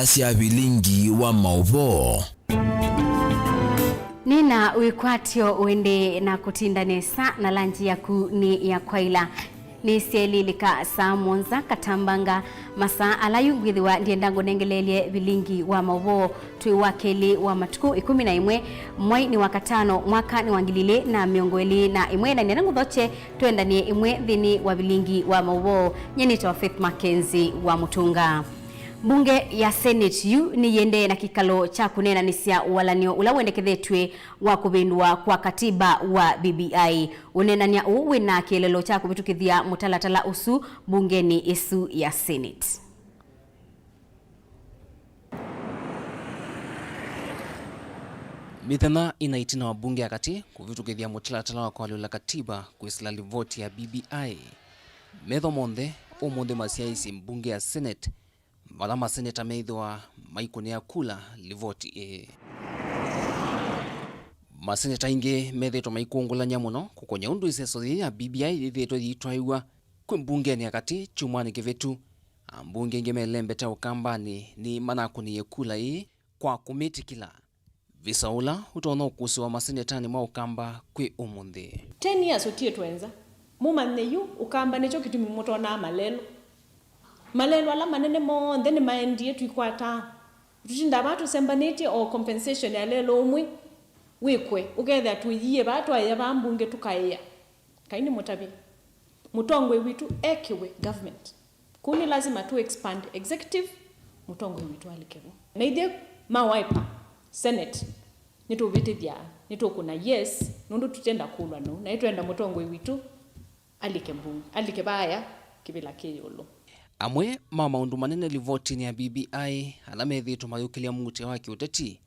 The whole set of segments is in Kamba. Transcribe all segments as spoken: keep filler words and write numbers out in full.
sya vilingi wa maũvoo. Nĩna wĩkwatyo ũendee na kũtinda nesa na lanji yaku nĩ ya kwaĩla. Nĩsyaĩlĩlĩka saa mũonza katambanga masaa ala yu ngwĩthĩwa ndyenda ngũnengeleelye vilingi wa maũvoo twĩ wa kelĩ wa matukũ ĩkũmi na ĩmwe mwai nĩ wa katano mwaka nĩ wa ngili ilĩ na mĩongo ĩlĩ na ĩmwe, na nĩenda ngũthokye tũendanĩe ĩmwe nthĩnĩ wa vilingi wa maũvoo. Nyie nĩtawa Faith Mackenzie wa Mũtũnga. Mbunge ya Senate yu nĩyĩendee na kĩkalo kya kũneenanĩsya ũalanĩo ũla wendekethetw'e wa kũvĩndũa kwa katiba wa B B I. Ũneenany'a ũũ wĩna kĩeleelo kya kũvĩtũkĩthya mũtalatala ũsu mbungenĩ ĩsu ya Senate. Mĩthenya ĩna ĩtina wa mbunge ya katĩ kũvĩtũkĩthya mũtalatala wa kũalyũla katiba kwĩsĩla livoti ya B B I, metho monthe ũmũnthĩ masyaĩĩsye mbunge ya Senate vala maseneta meĩthĩwa maikũnĩa kula livoti ĩĩ. Maseneta aingĩ methĩĩtwe maikũngũlany'a mũno kũkony'a ũndũ ĩseso yĩĩ ya B B I yĩthĩĩtwe yĩitwaĩw'a kwĩ mbungenĩ ya katĩ kyumwanĩ kĩvĩtu. Ambunge aingĩ melembete Ũkambanĩ nĩmanakũnĩie kula ĩĩ kwa kũmĩtĩkĩla. Visa ũla ũtonya ũkũsĩwa masenetanĩ ma Ũkamba kwĩ ũmũnthĩ. Ten years ũtiĩtwe nza. Mũmanye yu Ũkamba nĩkyo kĩtumi mũtonaa malelũ. Malelũ ala manene monthe nĩmaendie twikwataa. Tũtindaa vaa tũsembanĩtye o compensation ya lelũ ũmwe wĩkwe, ũkethĩa tũiie vaa twaĩa vaa mbunge tũkaĩa. Ngai nĩ mũtavye. Mũtongoi witũ ekĩwe government. Kũu nĩ lasima tũ expand executive, mũtongoi witũ alike vo. Na ithyĩ ma Wiper, Senate, nĩtũvĩtĩthya, nĩtũkũna yes, nũndũ tũtenda kũlwa nũũ, na nĩtwenda mũtongoi witũ alike mbunge, alike vaaya kĩvĩla kĩ ĩũlũ. Amwe ma maũndũ manene livotinĩ ya B B I ala methĩĩtwe mayũkĩlya muutĩo wa kĩũteti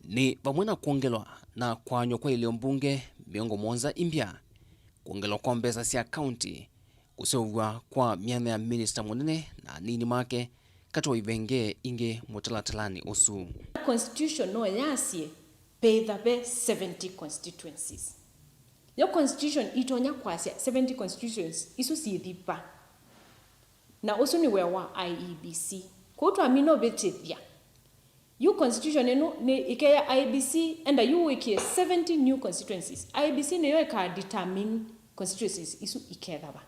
nĩ vamwe na kwongelwa na kwaanywa kwa ilĩo mbunge mĩongo mũonza imbya, kwongelwa kwa mbesa sya kaunti, kũseũvw'a kwa myanya ya minista mũnene na anini make, katĩ wa ivengee ingĩ mũtalatalanĩ ũsu. Constitution no yasye vethĩwa ve seventy constituencies. Yo constitution itonya kwasya seventy constituencies isu syĩthi va. Na ũsu nĩ wĩa wa I E B C. Kwoou twamina ũvĩtĩthya. Yu constitution ĩno nĩ ĩkeya I E B C, enda yu wĩkĩe seventy new constituencies. I E B C nĩyo ĩka determine constituencies isu iketha va.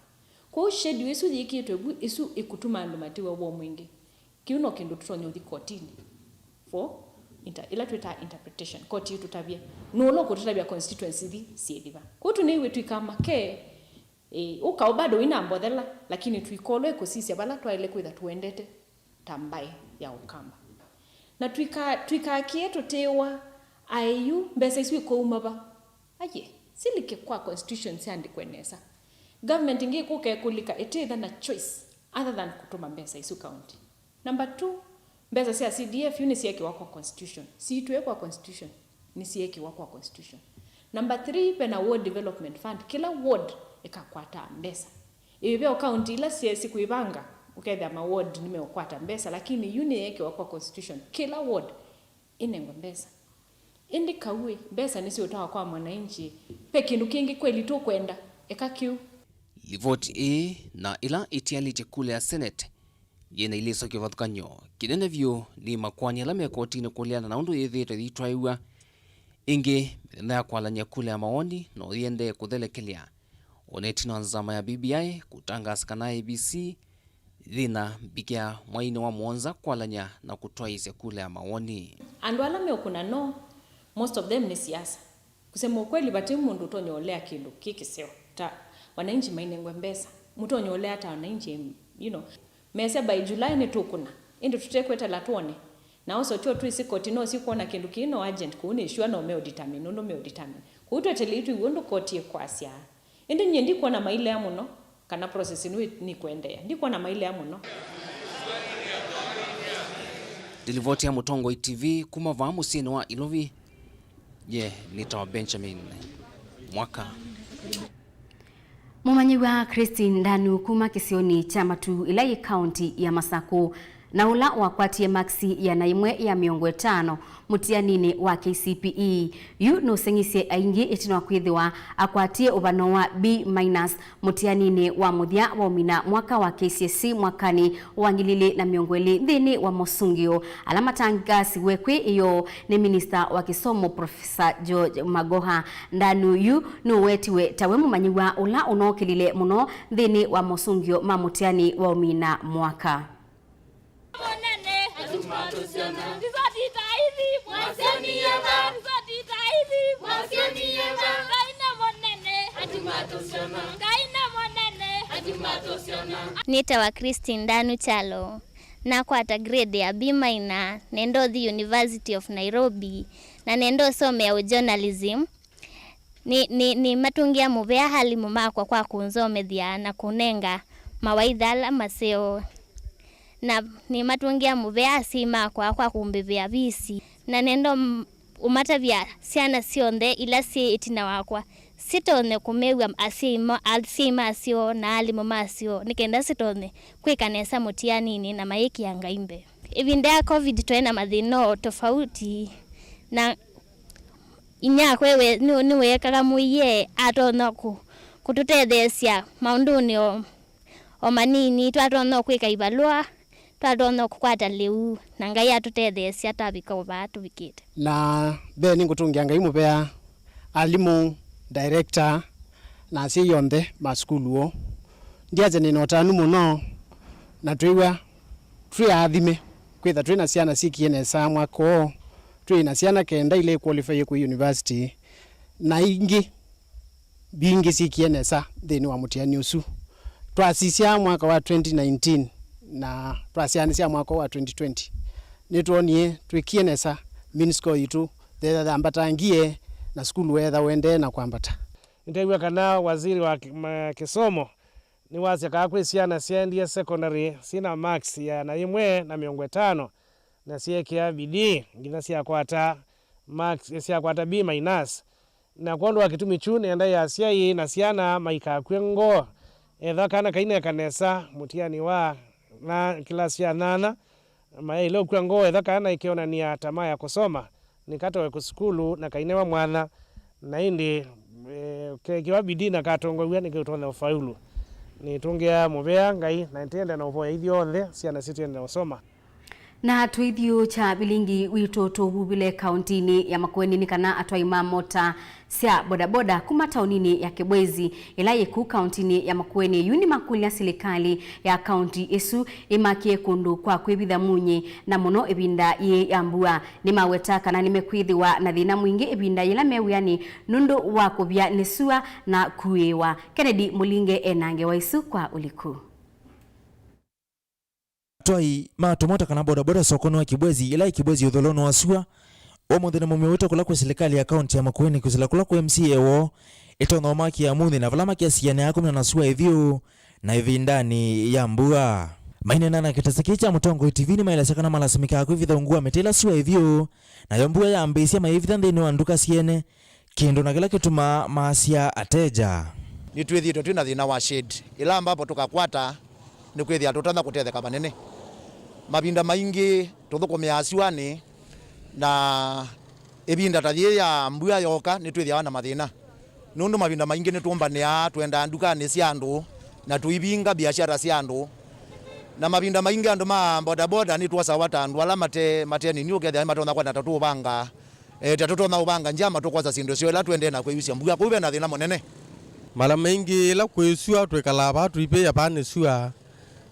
Kwoou schedule ĩsu yĩkĩtwe vu, ĩsu ĩkũtuma andũ matiwa ũvoo mwingĩ. Kĩu no kĩndũ tũtonya ũthi kotinĩ for inter-, ĩla twĩtaa interpretation. Koti ĩtũtavye. Nũũ ũla ũkũtũtavya constituency ithi syĩthi va? Kwoou tũnĩiw'e twĩkamake, ĩ, ũkao bado wĩna mbothela, lakini tũikolwe kũsisya vala twaĩle kwĩtha tũendete ta mbaĩ ya Ũkamba. Na twĩka-, twĩkakĩe tũtĩĩwa aĩ yu mbesa isu ikouma va? Aye, silike kwa constitution syandĩkwe nesa. Government ĩngĩ ĩkũka ĩkũlika ĩtĩtha na choice other than kũtũma mbesa isu county. Number two, mbesa sya C D F yu nĩsyeekĩwa kwa constitution. Siitw'e kwa constitution, nĩsyeekĩwa kwa constitution. Number three, ve na ward development fund. Kĩla ward ĩkakwataa mbesa. Ĩĩ, ve o county ila syeesĩ kwĩvanga, ũkethĩa ma ward nĩmeũkwata mbesa, lakini yu nĩyeekĩwa kwa constitution. Kĩla ward ĩnengwe mbesa. Ĩndĩ kau ĩ, mbesa nĩsiũtawa kwa mwananchi, ve kĩndũ kĩngĩ kweli tũkwenda? Eka kĩu. Livoti ĩĩ na ĩla ĩtialĩtye kula ya Senate yĩ na ilĩso kĩvathũkany'o kĩnene vyũ nĩ makoani ala me kotinĩ kũleana na ũndũ yĩthĩĩtwe yĩitwaĩw'a. Ĩngĩ, mĩthenya ya kwalany'a kula ya mawoni no yĩendee kũthelekelya, o na ĩtina wa nzama ya B B I kũtangaasa kana I E B C yĩna mbikĩa mwainĩ wa mũonza kwalany'a na kũtwaĩĩsya kula ya mawoni. Andũ ala meũkũna no, most of them nĩ siasa. Kusema ukweli, vate mũndũ ũtonya ũlea kĩndũ kĩ kĩseo ta wananchi mainengwe mbesa. Mũtonya ũlea ta wananchi, you know, mesya by July nĩtũkũna, ĩndĩ tũtekwetela twone. Na also tyo twĩsĩ koti no sikwona kĩndũ kĩĩ no urgent, kũu nĩ sure no meo determine ũndũ meo determine. Kũu twetelee twĩw'e ũndũ koti ĩkwasya. Ĩndĩ nyie ndikwona mailea mũno kana process ĩno nĩkũendeea. Ndikwona mailea mũno. Ndilivoti ya Mũtongoi T V kuma vaa mũsyĩnĩ wa Ilovi, ye nĩtawa Benjamin Mwaka. Mũmanyĩw'a Christine Ndanu kuma kĩsionĩ kya Matu ĩla yĩ kaunti ya Masakũ na ũla wakwatie makisi ĩana yĩmwe ya mĩongo ĩtano mũtianinĩ wa K C P E. Yu nũseng'isye aingĩ ĩtina wa kwĩthĩwa akwatie ũvano wa B minus mũtianinĩ wa mũthya wa ũmina mwaka wa K C S E mwakanĩ wa ngili ili na mĩongo ĩlĩ nthĩnĩ wa mosũngĩo ala matangasiw'e kwĩ ĩyoo nĩ minista wa kĩsomo, Professor George Magoha. Ndanu yu nũwetiwe ta we mũmanyĩw'a ũla ũnookĩlile mũno nthĩnĩ wa mosũngĩo ma mũtiani wa ũmina mwaka. Nĩtawa Christine Ndanu Kyalo. Nakwata grade ya B minor, nenda ũthi University of Nairobi, na nenda ũsomea ũ journalism. Nĩ, nĩ, nĩmatũngĩa mũvea alimũ makwa kwa kũnzomethya na kũnenga mawaitha ala maseo. Na nĩmatũngĩa mũvea asyai makwa kwa kũmbĩvĩa visi. Na nenda ũm-, ũmatavya syana syonthe ila syĩ ĩtina wakwa sitonye kũmew'a asyai ma-, asyai masyo na alimũ masyo, nĩ kenda sitonye kwĩka nesa mũtianinĩ na mayĩkĩa Ngai mbee. Ĩvinda ya covid twaĩ na mathĩna o tofauti, na inyakwa we nĩ, nĩweekaga mũie atonya kũ-, kũtũtetheesya maũndũnĩ o, o manini. Twatonya kwĩka ivalũa, twatonya kũkwata lĩu, na Ngai atũtetheesya twavika o vaa tũvikĩte. Na mbee nĩngũtũngĩa Ngai mũvea, alimũ, director, na asyai onthe ma sukulu ũũ. Ndiasya nĩ na ũtanu mũno, na twĩw'a twĩ aathime kwĩtha twĩ na syana syĩkie nesa mwaka ũũ. Twĩ na syana kenda ila iqualify kwĩ university, na ingĩ mbingĩ syĩkie nesa nthĩnĩ wa mũtiani ũsu. Twasisya mwaka wa twenty nineteen na twasyaanĩsya mwaka wa twenty twenty, nĩtwonie twĩkie nesa, mean score yitũ yetha yambatangie na sukulu weetha ũendee na kwambata. Nĩtew'a kana waziri wa ki-, ma-, kĩsomo nĩwasya kaa kwĩ syana syaendie secondary syĩ na marks ya ĩana yĩmwe na mĩongo ĩtano na syeekĩa bidii nginya syakwata marks, syakwata B minus. Na kwondũ wa kĩtumi kyu, nĩenda asyai na syana maikakw'e ngoo. Etha kana kaineka nesa mũtiani wa na kĩlasi ya nyanya, mayaĩle ũkw'a ngoo etha kana ikeonania tamaa ya kũsoma, nĩkatowe kũsukulu na kainewa mwanya, na ĩndĩ, eh, keekĩwa bidii na katongow'a nĩkĩũtonya ũfaulu. Nĩtũngĩa mũvea Ngai, na nĩtĩenda na ũvoya ithyonthe syana sitũ iende na ũsoma. Na tũithyũ kya vilingi witũ tũvuvile kauntinĩ ya Makueni nĩ kana atwai ma mota sya bodaboda kuma taoninĩ ya Kibwezi, ĩla yĩ kũu kauntinĩ ya Makueni, yu nĩmakũlya silikalĩ ya kaunti ĩsu ĩmakĩe kũndũ kwa kwĩvitha munyi, na mũno ĩvinda yĩĩ ya mbua. Nĩmaweta kana nĩmekwĩthĩwa na thĩna mwingĩ ĩvinda yĩla me wĩanĩ nũndũ wa kũvya nĩ sua na kuĩwa. Kennedy Mũlinge ena ngewa isu kwa ũliku. Atwai ma tũmota kana bodaboda sokonĩ wa Kibwezi, ĩla ĩ Kibwezi ũthũlũnĩ wa sua, ũmũnthĩ nĩmaumya wĩto kũla kwĩ silikalĩ ya kaunti ya Makueni kwĩsĩla kũla kwĩ M C A woo ĩtonya ũmakĩa munyi na vala makesianĩa kũmina na sua ĩthyũ na ĩvindanĩ ya mbua. Maineena na kĩtese kĩĩ kya Mũtongoi T V nĩmaelesya kana malasimĩkaa kwĩvitha ungu wa mĩtĩ ĩla sua ĩthyũ, nayo mbua yambĩĩsya mayĩvitha nthĩnĩ wa nduka syene, kĩndũ na kĩla kĩtumaa maasya ateja. Nĩtwĩthĩĩtwe twĩ na thĩna wa shade, ĩla ambapo tũkakwata nĩkwĩthĩa tũtonya kũtetheka vanene. Mavinda maingĩ tũthũkũmĩaa syũanĩ, na ĩvinda ta yĩĩ ya mbua yooka nĩtwĩthĩawa na mathĩna, nũndũ mavinda maingĩ nĩtũmbanĩaa twendaa ndukanĩ sya andũ na tũivinga biashara sya andũ. Na mavinda maingĩ andũ ma bodaboda nĩtwosawa ta andũ ala mate, mate nini, ũkethĩa nĩmatonya kwenda ta tũũvanga, eh, ta tũtonya ũvanga njama tũkwosa syĩndũ syoo ĩla tũendee na kwĩyusya mbua. Kũu ve na thĩna mũnene. Mala maingĩ ĩla kwĩ sua twĩkalaa vaa tũivĩĩa vaa nĩ sua,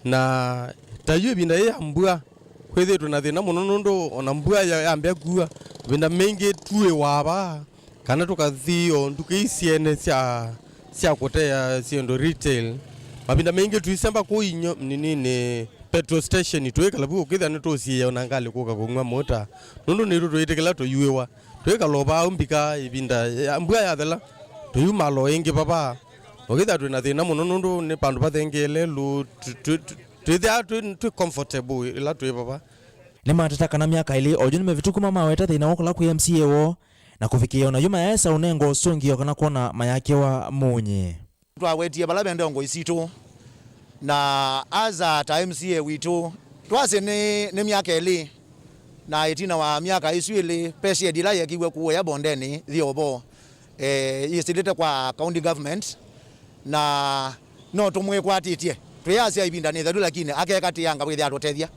na ta yu ĩvinda yĩĩ ya mbua kwĩthĩĩtwe na thĩna mũno, nũndũ ona mbua ya, yambĩa kua, mavinda maingĩ tuĩwaa vaa, kana tũkathi o nduka ii syene sya, sya kũtea syĩndũ retail. Mavinda maingĩ tũisemba kũu inyo, nininĩ, petrol station, tũikala vu, ũkĩthĩa nĩtũsiĩĩa ona ngalĩ kũka kũng'wa mũta, nũndũ nĩtũ twĩtĩkĩla tũyuĩwa. Twĩkala o vau mbika ĩvinda ya mbua yathela, tũyumala o ĩngĩ vava. Ũkĩthĩa twĩ na thĩna mũno nũndũ nĩ vandũ vathengeele lũ, tũ, tũ, tũ, twĩthĩaa twĩ, twĩ comfortable ĩla twĩ vava. Nĩmateta kana myaka ĩlĩ oyu nĩmĩvĩtu kuma maweta thĩna wa kũla kwĩ M C A woo na kũvikĩĩa ona yu mayaesa ũnengwa ũsũngĩo kana kwona mayakĩwa munyi. Twawetie vala ve ndongoi sitũ, na asa ta M C A witũ, Twasye nĩ, nĩ myaka ĩlĩ, na ĩtina wa myaka ĩsu ĩlĩ, pe shade ĩla yekiw'e kũũ ya Bondeni yĩ o vo, eh, yĩsĩlĩte kwa county government, na no tũmwĩkwatĩtye. Twĩyasya ĩvinda nĩ ĩthelu, lakini akekatĩĩanga wĩthĩa atũtethya.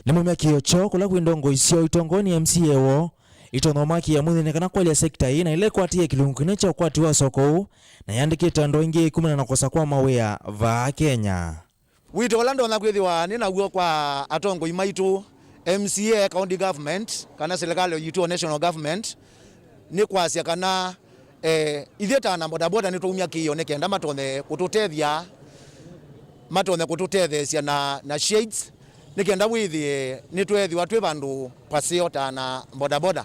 Nĩmaumya kĩĩo kyoo kũla kwĩ ndongoi syoo itongoi nĩ M C A woo itonya ũmakĩa mwĩthĩnĩ kana kwalya sekita ĩĩ na ĩla ĩkwatĩĩe kĩlungu kĩnene kya ũkwati wa soko ũũ, na yandĩkĩte andũ aingĩ kumana na kũkosa kwa mawĩa vaa Kenya. Wito ũla ndonya kwĩthĩwa nĩ naw'o kwa atongoi maitũ, M C A, county government, kana serikali yitũ o national government, nĩ kwasya kana, eh, ithyĩ ta ana bodaboda nĩtwaumya kĩĩo nĩ kenda matonye kũtũtethya, matonye kũtũtetheesya na, na shades, nĩ kenda wĩthĩe nĩtweethĩwa twĩ vandũ paseo ta ana bodaboda.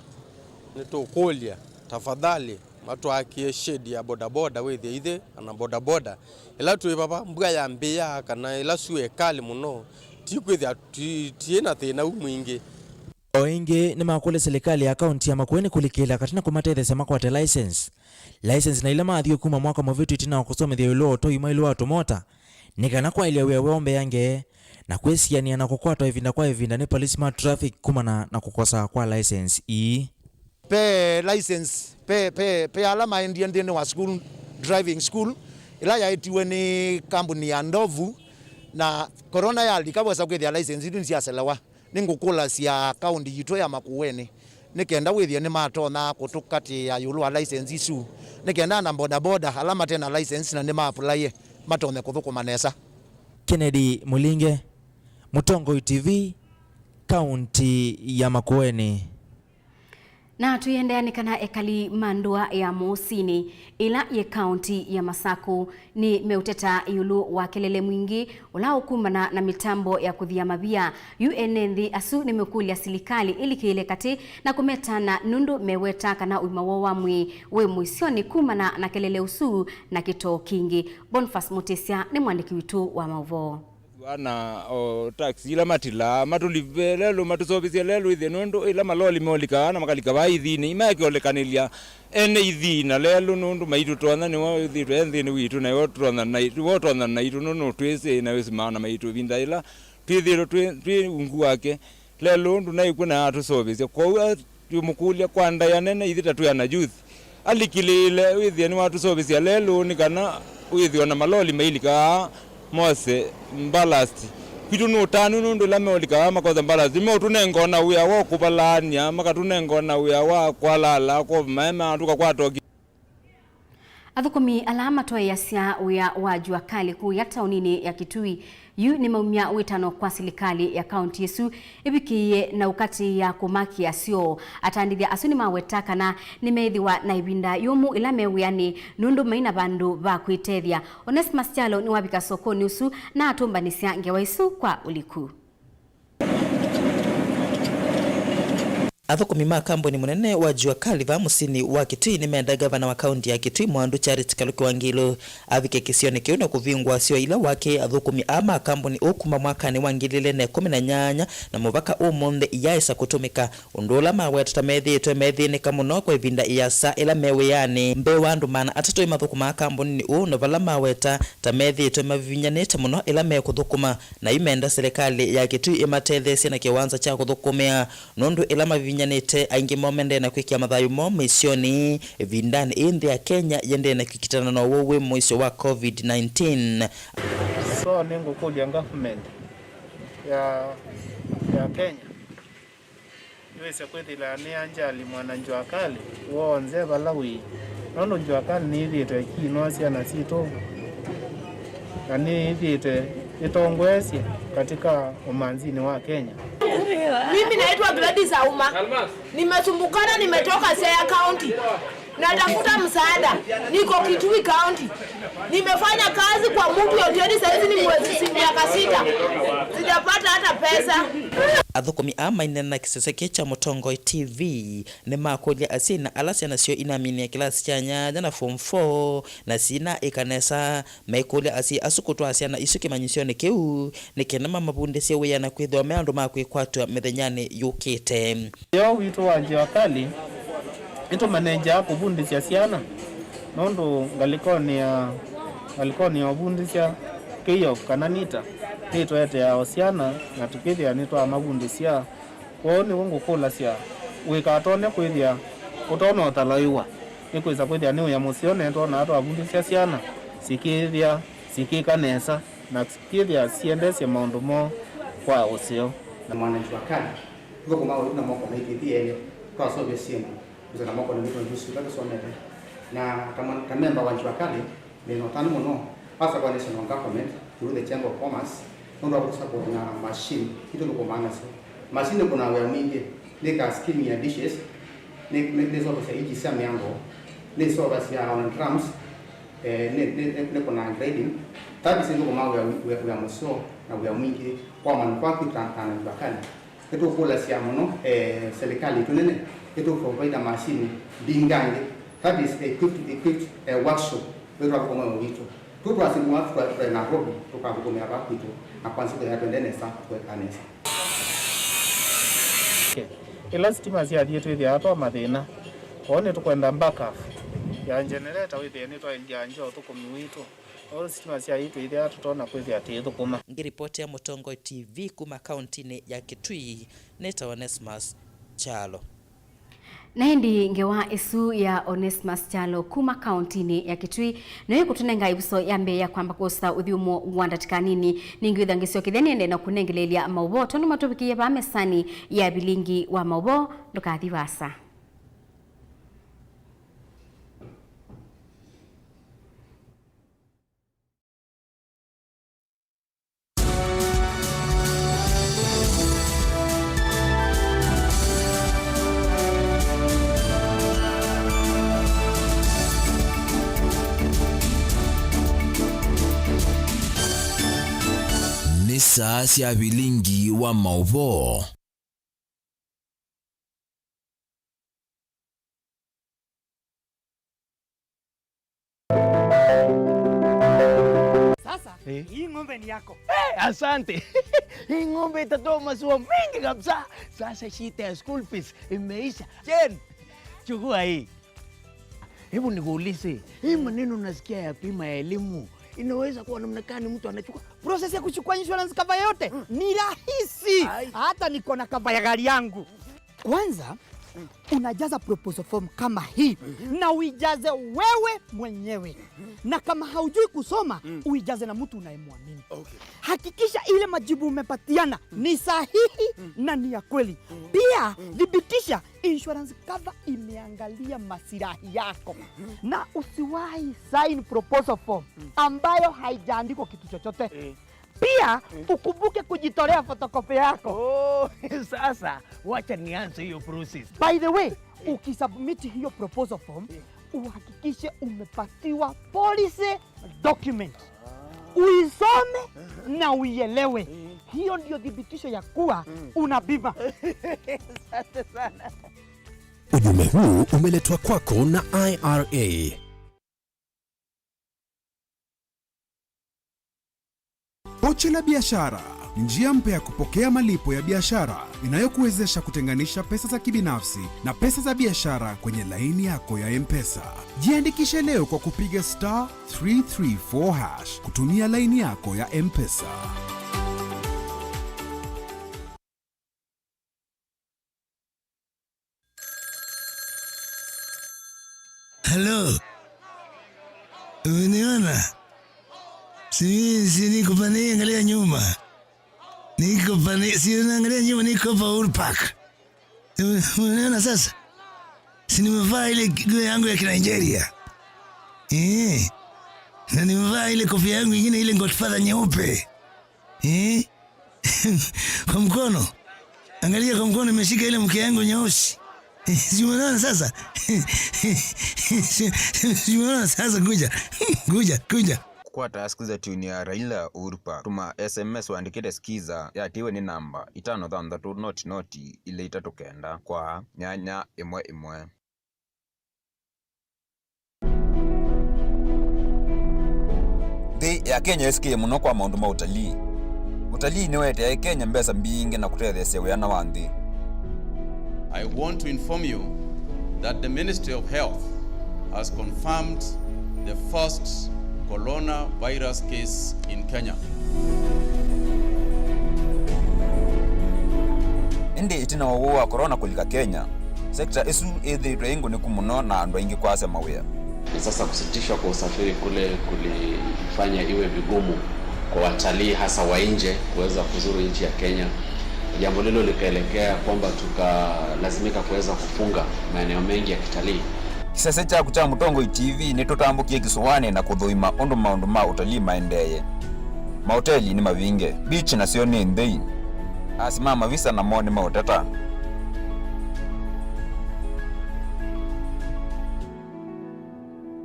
Nĩtũkũlya, tafadhali, matwakĩe shade ya bodaboda, wĩthĩe ithyĩ ana bodaboda, ĩla twĩ vava, mbua yambĩĩa, kana ĩla syũa ĩkalĩ mũno, ti kwĩthĩa ti-, tiĩ na thĩna u mwingĩ. O ĩngĩ, nĩmakũlya silikalĩ ya kaunti ya Makueni kũlikĩla katĩ na kũmatetheesya makwate license. License na ila maathie kuma mwaka mũvĩtu ĩtina wa kũsomethya ĩũlũ wa ũtoi mwaĩlu wa tũmota, nĩ kana kwaĩlya wĩa woo mbeange, na kwĩsianĩa na kũkwatwa ĩvinda kwa ĩvinda nĩ polisi ma traffic kumana na kũkosa kwa license ii. Pe license, pe, pe, pe ala maendie nthĩnĩ wa school, driving school, ĩla yaĩtiwe nĩ kambuni ya Ndovu, na corona yalika, wesa kwĩthĩa license itũ nĩsyaselewa. Nĩngũkũlasya kaunti yitũ ya Makueni nĩ kenda wĩthĩe nĩmatonya kũtũkatĩĩa ĩũlũ wa license isu, nĩ kenda ana bodaboda ala mate na license na nĩmaapulaie matonye kũthũkũma nesa. Kennedy Mũlinge, Mũtongoi T V, kaunti ya Makueni. Na tũiendeea nĩ kana ekali ma ndũa ya Mũũsinĩ, ĩla yĩ kaunti ya Masaku, nĩmeũteta ĩũlũ wa kelele mwingĩ ũla ũkumana na mĩtambo ya kũthia mavia. Yu ene nthĩ asu nĩmekũlya silikalĩ ĩlikĩle katĩ na kũmetana nũndũ meweta kana ũima woo wa mwĩĩ wĩ mũisyonĩ kumana na kelele ũsu na kĩtoo kingĩ. Boniface Mutisya nĩ mwandĩki witũ wa maũvoo. Ana o taxi ila matilaa, matũlive lelũ, matũseũvĩsye lelũ ĩthĩ, nũndũ ĩla maloli molikaa na makalika vaa ithinĩ, imaekĩolekanĩlya ene ithi na lelũ, nũndũ maitũ tonya nĩwe wĩthĩĩtwe e nthĩnĩ witũ, na nĩwe ũtonya naitũ, nũndũ nũtwĩsĩ na wĩsimaa na maitũ ĩvinda yĩla twĩthĩĩtwe twĩ, twĩ ungu wake. Lelũ ndũnaĩ kw'o na atũseũvĩsya. Kwoou a-, twĩmũkũlya kwa ndaĩa nene, ithyĩ ta twĩ ana youth, alikĩlĩĩle wĩthĩe nĩwatũseũvĩsya lelũ nĩ kana wĩthĩwe na maloli mailikaa mose ballast. Kwitũ nĩ ũtanu nũndũ ĩla meũlikaa makosa ballast, nĩmeũtũnenga ona wĩa wa kũvalaany'a, makatũnenga ona wĩa wa kwalala, kwa maema, tũkakwata ũki- Athũkũmi ala matwaĩĩasya wĩa wa Jua Kali kũya taoninĩ ya Kitui yu nĩmaumya wĩtano kwa silikalĩ ya kaunti ĩsu ĩvikĩĩe na ũkatĩĩa kũmakĩa syoo. Atandĩthya asu nĩmaweta kana nĩmeĩthĩwa na ĩvinda yũmũ ĩla me wĩanĩ nũndũ mai na vandũ va kwĩtethya. Onesmus Kyalo nĩwavika sokonĩ ũsu na atũmbanĩsya ngewa isu kwa ũliku. Athũkũmi ma kambuni mũnene wa Jua Kali vaa mũsyĩnĩ wa Kitui nĩmenda ngavana wa kaunti ya Kitui Mwandu Charity Kaluki Wangilu avike kĩsionĩ kĩu na kũvingũa syoo ila wakĩe athũkũmi aa ma kambuni ũũ kuma mwakanĩ wa ngili ilĩ na ĩkũmi na nyanya na mũvaka ũmũnthĩ iyaĩsa kũtũmĩka, ũndũ ũla maweta ta methĩĩtwe methĩnĩka mũno kwa ĩvinda ĩasa ĩla me wĩanĩ. Mbee wa andũ maana atatũ mathũkũmaa kambuninĩ ũũ, na vala maweta ta methĩĩtwe mavivinyanĩte mũno ĩla mekũthũkũma, na yu menda silikalĩ ya Kitui ĩmatetheesye na kĩwanza kya kũthũkũmĩa, nũndũ ĩla mavivinyanĩte aingĩ moo mendee na kwĩkĩa mathayũ moo mĩisyonĩ ĩvindanĩ ĩĩ nthĩ ya Kenya yendee na kũkitana na ũwau wĩ mũisyo wa covid nineteen. So nĩngũkũlya government ya, ya Kenya yĩwĩsye kwĩthĩla nĩyanjali mwana Jua Kali w'onthe vala wĩ, nũndũ Jua Kali nĩyĩthĩĩtwe ĩkĩĩnũa syana sitũ, na nĩyĩthĩĩtwe ĩtongoesye katika ũmanzinĩ wa Kenya. Mimi naitwa Gladys Auma. Nimesumbukana, nimetoka Siaya County. Natafuta msaada. Niko Kitui County. Nimefanya kazi kwa mtu ya hoteli, saizi ni mwezi si-, miaka sita. Sijapata hata pesa. Athũkũmi aa maineena na kĩsese kĩĩ kya Mũtongoi T V nĩmakũlya asyai na ala syana syoo inaminie kĩlasi kya nyanya na form four na sinaĩka nesa, maikũlya asyai asu kũtwaa syana isu kĩmanyĩsyonĩ kĩu nĩ kenda mamavundĩsye wĩa na kwĩthĩwa me andũ ma kwĩkwatw'a mĩthenyanĩ yũkĩte. Yo witũ wa Jua Kali nĩtũmanenjaa kũvundĩsya syana, nũndũ ngalĩkonĩ ya, ngalĩkonĩ ya ũvundĩsya K O F kana nita, Nĩtweteaa o syana na tũkĩthĩa nĩtwamavundĩsya. Kwoou nĩw'o ngũkũlasya, wĩkatonye kwĩthĩa ũtonothalaĩwa. Nĩkwĩsa kwĩthĩa nĩ wĩa mũseo, na nĩtwonaa twavundĩsya syana sikĩthĩa sikĩka nesa na sikĩthĩa siendesye maũndũ moo kwa ũseo. Na mwana Jua Kali, tũthũkũmaa ũitu na moko maitũ ĩthi elĩ, twaseũvya syĩndũ. Nzĩla moko nĩ mĩtwe ndusi ila tũsomete. Na ta mwa-, ta memba wa Jua Kali, nĩ na ũtanu mũno, asa kwa National Government, through the Chamber of Commerce, nũndũ wa kũtũsupport na machine itũthũkũmaa nasyo. Machine nĩkũnaa wĩa mwingĩ, nĩkaa skimming ya dishes, nĩ, nĩ, nĩseũvasya iji sya mĩango, nĩseũvasya ona drums, eh, nĩ, nĩ, nĩ, nĩkũnaa grading. That is nĩthũkũmaa wĩa, wĩa, wĩa mũseo na wĩa mwingĩ kwa manufaa kwitũ ta, ta ana Jua Kali. Nĩtũkũlasya mũno, eh, serikali itũ nene ĩtũprovide machine mbingangĩ, that is equipped, equipped, eh, workshop, wĩtwa thũkũma witũ. Tũ twasimũa twa, twa Nairobi, tũkathũkũmĩa vaa kwitũ, na kwa nziko ya twende nesa, tweka nesa. Okay. Ĩla sitima syathiĩ twĩthĩawa twa mathĩna, kwoou nĩtũkwenda backup ya generator wĩthĩe nĩtwaĩlya nja ũthũkũmi witũ. Ũ sitima sya itũ ithea tũtonya kwĩthĩa tũithũkũma. Ngĩripotĩa Mũtongoi T V kuma kauntinĩ ya Kitui, nĩtawa Onesmus Kyalo. Na ĩndĩ ngewa ĩsu ya Onesmus Kyalo kuma kauntinĩ ya Kitui nĩyo ĩkũtũnenga ĩvuso ya mbee ya kwamba kwosa ũthyũmũo wa ndatĩka nini. Ningĩ wĩtha ngĩsyokethya nĩende na kũnengeleelya maũvoo tondũ matũvikĩie vaa mesanĩ ya vilingi wa maũvoo. Ndũkathi vaasa. Nĩ saa sya vilingi wa maũvoo. Sasa, eh, hii ng'ombe ni yako. Eh, asante. Hii ng'ombe itatoa maziwa mengi kabisa. Sasa shida ya school fees imeisha. Jen, chukua hii. Hebu nikuulize, hii maneno nasikia ya bima ya elimu, inaweza kuwa namna gani mtu anachukua? Process ya kuchukua insurance cover yote, mm, ni rahisi. Ai. Hata niko na cover ya gari yangu. Kwanza, mm, unajaza proposal form kama hii, mhm, na uijaze wewe mwenyewe. Mhm. Na kama haujui kusoma, mm, uijaze na mtu unayemwamini. Okay. Hakikisha ile majibu umepatiana, mm, ni sahihi, mm, na ni ya kweli. Mm. Pia, mm, thibitisha insurance cover imeangalia masilahi yako. Mhm. Na usiwahi sign proposal form, mm, ambayo haijaandikwa kitu chochote. Eh. Pia, mm, ukumbuke kujitolea photocopy yako. Oh, sasa, wacha nianze hiyo process. By the way, eh, ukisubmit hiyo proposal form, eh, uhakikishe umepatiwa policy document. Ah. Uisome, eh, na uielewe. Eh. Hiyo ndio thibitisho ya kuwa, mm, una bima. Asante sana. Ujumbe huu umeletwa kwako na I R A. Pochi la Biashara ni njia mpya ya kupokea malipo ya biashara inayokuwezesha kutenganisha pesa za kibinafsi na pesa za biashara kwenye laini yako ya M-Pesa. Jiandikishe leo kwa kupiga star three three four hash kutumia laini yako ya M-Pesa. Hello. Umeniona? Si, si niko pande hii, angalia nyuma. Niko pande, si unaangalia nyuma, niko hapa Uhuru Park. Ume-, umeniona sasa? Si nimevaa ile nguo yangu ya Kinigeria? Eh. Na nimevaa ile kofia yangu ingine, ile Godfather nyeupe. Eh. Kwa mkono. Angalia kwa mkono, nimeshika ile mke yangu nyeusi. Si umeona sasa? Si umeona sasa? Kuja. Kuja, kuja. Kũkwata sikiza tune ya Raila Uhuru Park, tũma S M S wandĩkĩte sikiza yatiwe nĩ namba itano thanthatũ noti noti ilĩ itatũ kenda kwa nyanya ĩmwe ĩmwe. Nthĩ ya Kenya yĩsĩkĩe mũno kwa maũndũ ma ũtalii. Ũtalii nĩweteae Kenya mbesa mbingĩ na kũtetheesya wĩana wa nthĩ. I want to inform you that the Ministry of Health has confirmed the first coronavirus case in Kenya. Ĩndĩ ĩtina wa ũwau wa corona kũlika Kenya, sekta ĩsu ĩthĩĩtwe ĩ ngũnĩku mũno na andũ aingĩ kwasya mawĩa. Na sasa kusitishwa kwa usafiri kule kulifanya iwe vigumu kwa watalii hasa wa nje kuweza kuzuru nchi ya Kenya. Jambo lilo likaelekea kwamba tukalazimika kuweza kufunga maeneo mengi ya kitalii. Kĩsese kyaku kya Mũtongoi T V nĩtũtambũkie kĩsũanĩ na kũthũima ũndũ maũndũ ma ũtalii maendeeye. Maoteli nĩ mavinge, beach nasyo nĩ nthei. Asi ma mavisa namo nĩmaũteta.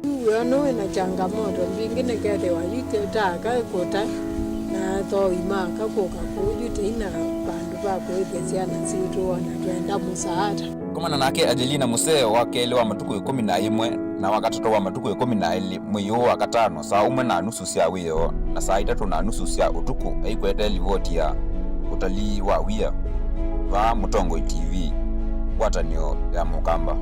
Wĩa ũno wĩna changamoto mbingĩ, nĩkethĩwa yu kĩtaa kaĩ kũta na athoi maka kũka kũu yu tei na vandũ va kũĩthya syana sitũ, ona twenda mũsaata. Komana nake Angelina Museo wa kelĩ wa matukũ ĩkũmi na ĩmwe na wa katatũ wa matukũ ĩkũmi na elĩ mwei ũũ wa katano saa ũmwe na nusu sya wĩoo na saa itatũ na nusu sya ũtukũ, aikwete livoti ya ũtalii wa wia vaa Mũtongoi T V, ngwatanĩo ya Mũkamba.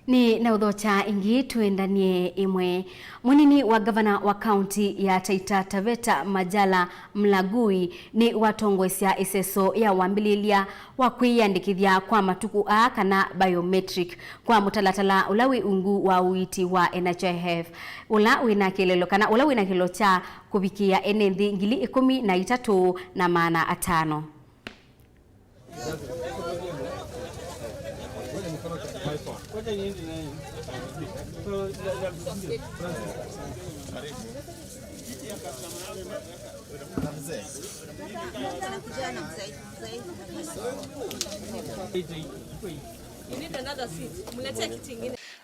Nĩ na ũthokya ĩngĩ twendanie ĩmwe. Mũnini wa ngavana wa kaunti ya Taita Taveta, Majala Mlagui, nĩ watongoesya ĩseso ya wambĩlĩlya wa kwĩyĩandĩkĩthya kwa matukũ aa, kana biometric, kwa mũtalatala ũla wĩ ungu wa ũiiti wa N H I F, ũla wĩna kĩeleelo kana ũla wĩna kĩeleelo kya kũvikĩa ene nthĩ ngili ĩkũmi na itatũ na maana atano.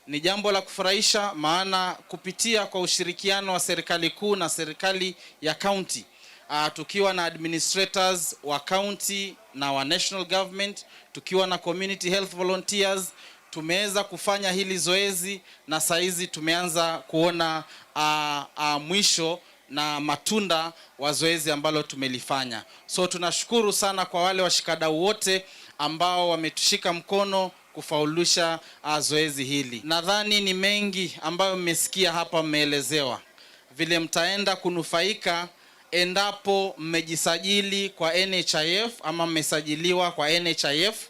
Ni jambo la kufurahisha, maana kupitia kwa ushirikiano wa serikali kuu na serikali ya kaunti, ah, tukiwa na administrators wa county na wa national government, tukiwa na community health volunteers, tumeweza kufanya hili zoezi na saizi tumeanza kuona, ah, ah, mwisho na matunda wa zoezi ambalo tumelifanya. So tunashukuru sana kwa wale washikadau wote ambao wametushika mkono kufaulisha, ah, zoezi hili. Nadhani ni mengi ambayo mmesikia hapa, mmeelezewa vile mtaenda kunufaika endapo mmejisajili kwa N H I F ama mmesajiliwa kwa N H I F.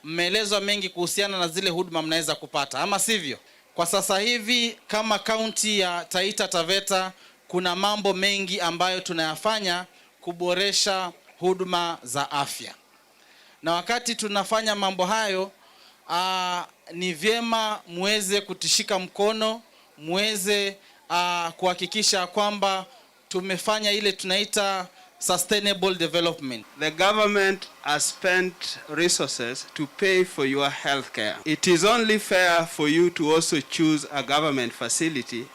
Mmeelezwa mengi kuhusiana na zile huduma mnaweza kupata, ama sivyo? Kwa sasa hivi kama kaunti ya Taita Taveta, kuna mambo mengi ambayo tunayafanya kuboresha huduma za afya. Na wakati tunafanya mambo hayo, ah, ni vyema muweze kutushika mkono, muweze, ah, kuhakikisha kwamba tumefanya ile tunaita sustainable development. The government has spent resources to pay for your health care. It is only fair for you to also choose a government facility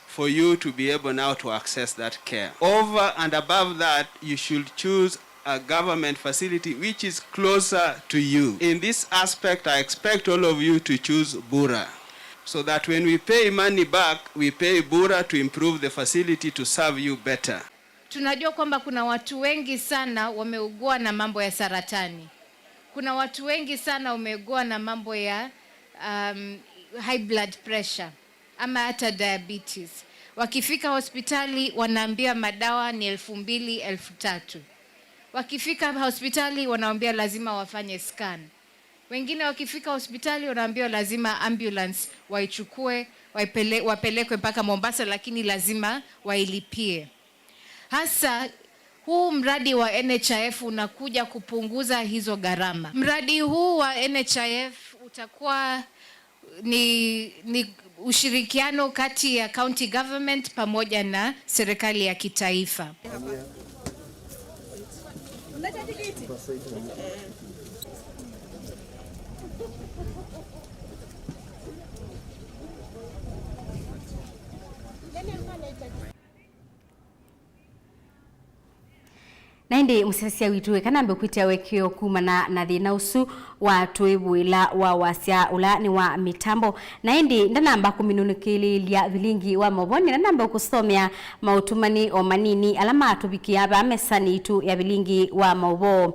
for you to be able now to access that care. Over and above that, you should choose a government facility which is closer to you. In this aspect, I expect all of you to choose bure, so that when we pay money back, we pay bure to improve the facility to serve you better. Tunajua kwamba kuna watu wengi sana wameugua na mambo ya saratani. Kuna watu wengi sana wameugua na mambo ya, um, high blood pressure ama hata diabetes. Wakifika hospitali wanaambia madawa ni elfu mbili, elfu tatu. Wakifika hospitali wanaambia lazima wafanye scan. Wengine wakifika hospitali wanaambiwa lazima ambulance waichukue, waipele-, wapelekwe mpaka Mombasa, lakini lazima wailipie. Hasa huu mradi wa N H I F unakuja kupunguza hizo gharama. Mradi huu wa N H I F utakuwa ni, ni ushirikiano kati ya county government pamoja na serikali ya kitaifa. Na ĩndĩ mũsyaĩĩsya witũ eka nambe kwĩtĩa wekeo kumana na thĩna ũsu wa tũĩvũĩla wa wasya ũla nĩ wa mĩtambo. Na ĩndĩ ndanamba kũminũkĩlĩĩlya vilingi wa maũvoo, nĩna nambe kũsomea maũtũmani o manini ala matũvikĩaa vaa mesanĩ itũ ya vilingi wa maũvoo.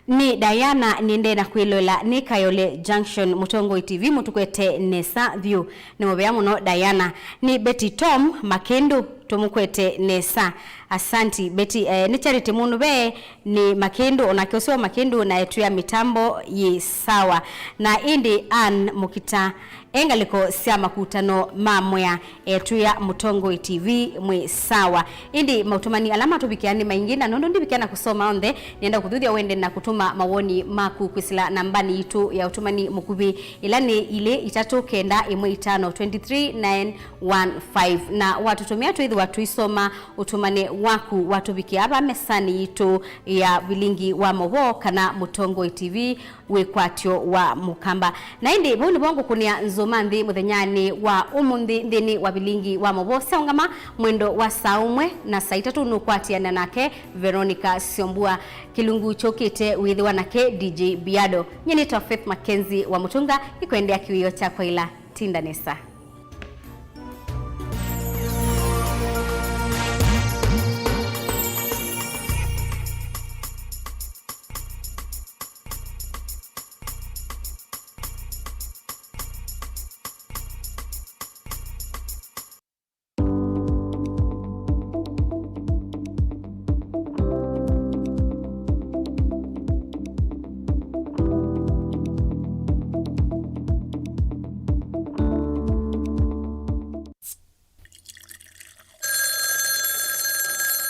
Nĩ Diana, nĩendee na kwĩloela nĩ Kayole Junction, Mũtongoi T V mũtũkwete nesa vyũ. Nĩ mũvea mũno Diana. Nĩ Betty Tom Makĩndũ, tũmũkwete nesa. Asanti Betty. Eh, nĩ Charity Mũnũve, nĩ Makĩndũ, onake ũseo Makĩndũ na etwĩa mĩtambo yĩ sawa. Na ĩndĩ Ann Mũkita, e ngalĩko sya makutano ma Mwea, etwĩa Mũtongoi T V mwĩ sawa. Ĩndĩ maũtũmani ala matũvikĩa nĩ maingĩ, na nũndũ ndivikĩa na kũsoma onthe, nĩenda kũthuthya wende na kũtũma mawoni maku kwĩsĩla nambanĩ yitũ ya ũtũmani mũkuvĩ, ĩla nĩ ilĩ itatũ kenda ĩmwe itano twenty three nine one five. Na watũtũmĩa twĩthĩwa tũisoma ũtũmane waku watũvikĩa ava mesanĩ yitũ ya Vilingi wa Mauvoo kana Mũtongoi T V wĩkwatyo wa Mũkamba. Na ĩndĩ vau nĩvo ngũkũnĩa nzũma nthĩ mũthenyanĩ wa ũmũnthĩ nthĩnĩ wa Vilingi wa Mauvoo. Syaũngama mwendo wa saa ũmwe na saa itatũ nũkwatĩana nake Veronica Syombua. Kĩlungu kyũkĩte wĩthĩwa nake D J Biado. Nyie nĩtwa Faith Mackenzie wa Mũtũnga, ĩkwendeea kĩwĩo kya kwaĩla. Tinda nesa.